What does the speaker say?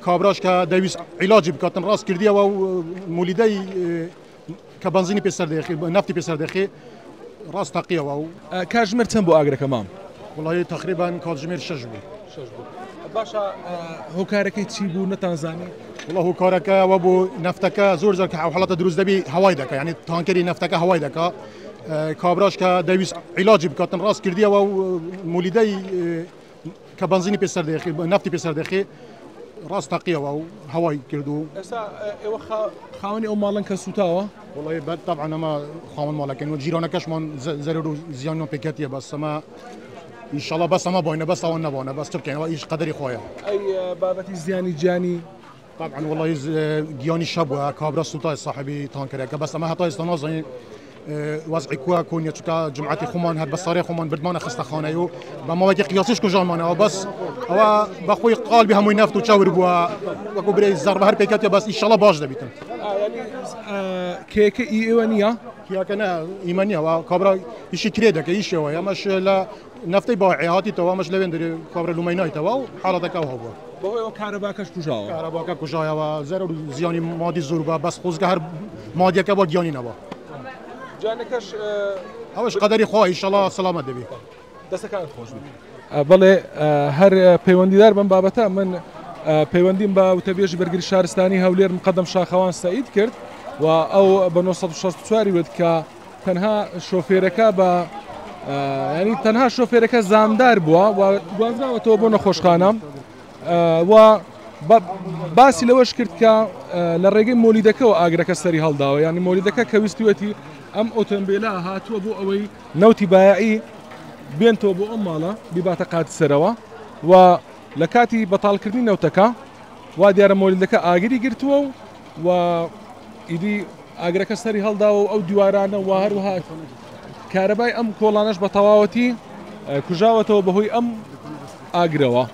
کابراش کە دەویست عیلاجی بکاتن ڕاست کردیەوە و مولیدەی کە بەنزینی پێ سەردەخی نەفتی پێ سەردەخی ڕاست تەقیەوە و کاتژمێر چەند بوو ئاگرەکە مام؟ وڵی تقریبان کاتژمێر 6 بوو. بوو. باشە هۆکارەکەی چی بوو نەتانزانی؟ وڵا هۆکارەکە وە بۆ نەفتەکە زۆر زۆر کە ئەو حڵەتە دروست دەبی هەوای دەکە یعنی تانکەری نەفتەکە هەوای دەکا کابراش کە دەویست عیلاجی بکاتن ڕاست کردیەوە و مولیدەی کە بەنزینی پێ سەردەخی نەفتی پێ سەردەخی ڕاست تەقیەوە و هەوای کرد و ئێستا ئێوە خاوەنی ئەو ماڵن کە سوتاوە؟ وڵی بە طبعا ئەمە خاوەن ماڵەکەن و جیرانەکەشمان زەرەر و زیانیان پێکەتیە بەس ئەمە ئینشاڵڵا بەس ئەمە بۆینە بەس ئەوان نەبوونە بەس ترکەینەوە ئیش قەدەری خۆیە. ئەی بابەتی زیانی گیانی؟ طبعا وڵی گیانی شەبووە کابرا سوتای صاحبی تانکەرەکە بەس ئەمە هەتا ئێستا نازانین وەزعی کووە کۆنیە چونکە جمعەتی خۆمان هەر بە سارێ خۆمان بردمانە خستەخانەی و بە ماوەیەکی قیاسیش کوژانمانەوە بەس ئەوە بەخۆی قالبی هەمووی نەفت و چاور بووە وەکو برێ زەڕبە هەر پێکاتە بەس ئیشەڵە باش دەبیتن. کێکە ئی ئێوە نییە؟ کیاکە نا ئیمە نییە کابرا ئیشی کرێ دەکە ئیشەوە ئەمەش لە نەفتەی باعی هاتیتەوە ئەمەش لەوێن دەرێ کابرا لومەی نایتەوە و حاڵەتەکە ئەو هەبووە. بەهۆیەوە کارەباکەش کوژاوە. کارەباکە کوژایەوە زەرەر و زیانی مادی زۆر بە بەس خۆزگە هەر مادیەکە بۆ گیانی نەبا. جانەکەش ئەوەش قەدەری خوا ئیشەڵا سەلامەت دەبی. دەستەکانت خۆش بێت. بەڵێ هەر پەیوەندیدار بەم بابەتە من پەیوەندیم بە وتەبێژی بەرگری شارستانی هەولێر مقەدەم شاخەوان سەعید کرد و ئەو بە 964 وت کە تەنها شۆفێرەکە بە ینی تەنها شۆفێرەکە زامدار بووە و گوازراوەتەوە بۆ نەخۆشخانە و باسی لەوەش کرد کە لە ڕێگەی مۆلیدەکەەوە ئاگرەکە سەری هەڵداوە ینی مۆلیدەکە کە ویستوێتی ئەم ئۆتۆمبیلە هاتووە بۆ ئەوەی نەوتی بایعی بێنتەوە بۆ ئەم ماڵە بیباتە قاتی سەرەوە و لە کاتی بەتاڵکردنی نەوتەکە وا دیارە مۆلیدەکە ئاگری گرتووە و و ئیدی ئاگرەکە سەری هەڵداوە و ئەو دیوارانە و هەروەها کارەبای ئەم کۆڵانەش بە تەواوەتی کوژاوەتەوە بەهۆی ئەم ئاگرەوە.